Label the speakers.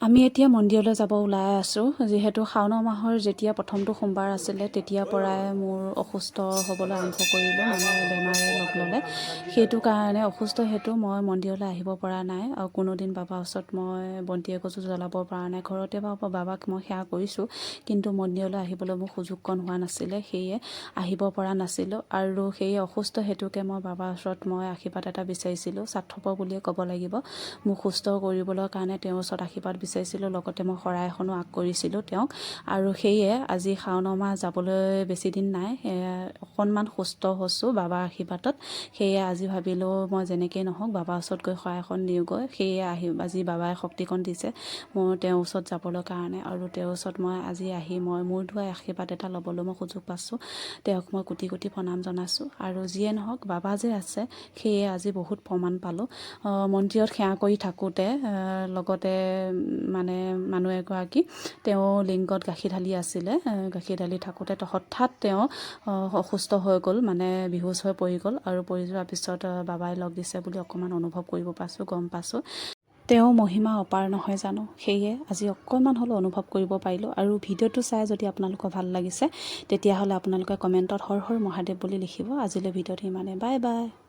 Speaker 1: আমি এতিয়া মন্দিৰলৈ যাব ওলাই আছোঁ। যিহেতু শাওণ মাহৰ যেতিয়া প্ৰথমটো সোমবাৰ আছিলে, তেতিয়াৰ পৰাই মোৰ অসুস্থ হ'বলৈ আৰম্ভ কৰিলোঁ, মানে বেমাৰে লগ ল'লে। সেইটো কাৰণে অসুস্থ হেতু মই মন্দিৰলৈ আহিব পৰা নাই আৰু কোনোদিন বাবাৰ ওচৰত মই বন্তি এগছো জ্বলাব পৰা নাই। ঘৰতে বাৰু বাবাক মই সেৱা কৰিছোঁ, কিন্তু মন্দিৰলৈ আহিবলৈ মোক সুযোগকণ হোৱা নাছিলে, সেয়ে আহিব পৰা নাছিলোঁ। আৰু সেয়ে অসুস্থ হেতুকে মই বাবাৰ ওচৰত মই আশীৰ্বাদ এটা বিচাৰিছিলোঁ। স্বাৰ্থপৰ বুলিয়ে ক'ব লাগিব। মোক সুস্থ কৰিবলৈ কাৰণে তেওঁৰ ওচৰত আশীৰ্বাদ বিচাৰিছিলোঁ, লগতে মই শৰাই এখনো আগ কৰিছিলোঁ তেওঁক। আৰু সেয়ে আজি শাওণ মাহ যাবলৈ বেছি দিন নাই, অকণমান সুস্থ হৈছোঁ বাবাৰ আশীৰ্বাদত। সেয়ে আজি ভাবিলোঁ, মই যেনেকেই নহওক বাবাৰ ওচৰত গৈ শৰাই এখন দিওঁগৈ। সেয়ে আহি আজি বাবাই শক্তিকণ দিছে মোৰ তেওঁৰ ওচৰত যাবলৈ কাৰণে আৰু তেওঁৰ ওচৰত মই আজি আহি মই মূৰ ধুৱাই আশীৰ্বাদ এটা ল'বলৈ মই সুযোগ পাইছোঁ। তেওঁক মই কোটি কোটি প্ৰণাম জনাইছোঁ। আৰু যিয়ে নহওক, বাবা যে আছে, সেয়ে আজি বহুত প্ৰমাণ পালোঁ। মন্দিৰত সেৱা কৰি থাকোঁতে লগতে মানে মানুহ এগৰাকী, তেওঁ লিংগত গাখীৰ ঢালি আছিলে। গাখীৰ ঢালি থাকোঁতে হঠাৎ তেওঁ অসুস্থ হৈ গ'ল, মানে বিহুচ হৈ পৰি গ'ল। আৰু পৰি যোৱাৰ পিছত বাবাই লগ দিছে বুলি অকণমান অনুভৱ কৰিব পাইছোঁ, গম পাইছোঁ। তেওঁ মহিমা অপাৰ নহয় জানো? সেয়ে আজি অকণমান হ'লেও অনুভৱ কৰিব পাৰিলোঁ। আৰু ভিডিঅ'টো চাই যদি আপোনালোকৰ ভাল লাগিছে, তেতিয়াহ'লে আপোনালোকে কমেণ্টত "হৰ হৰ মহাদেৱ" বুলি লিখিব। আজিলৈ ভিডিঅ'টো ইমানে। Bye bye.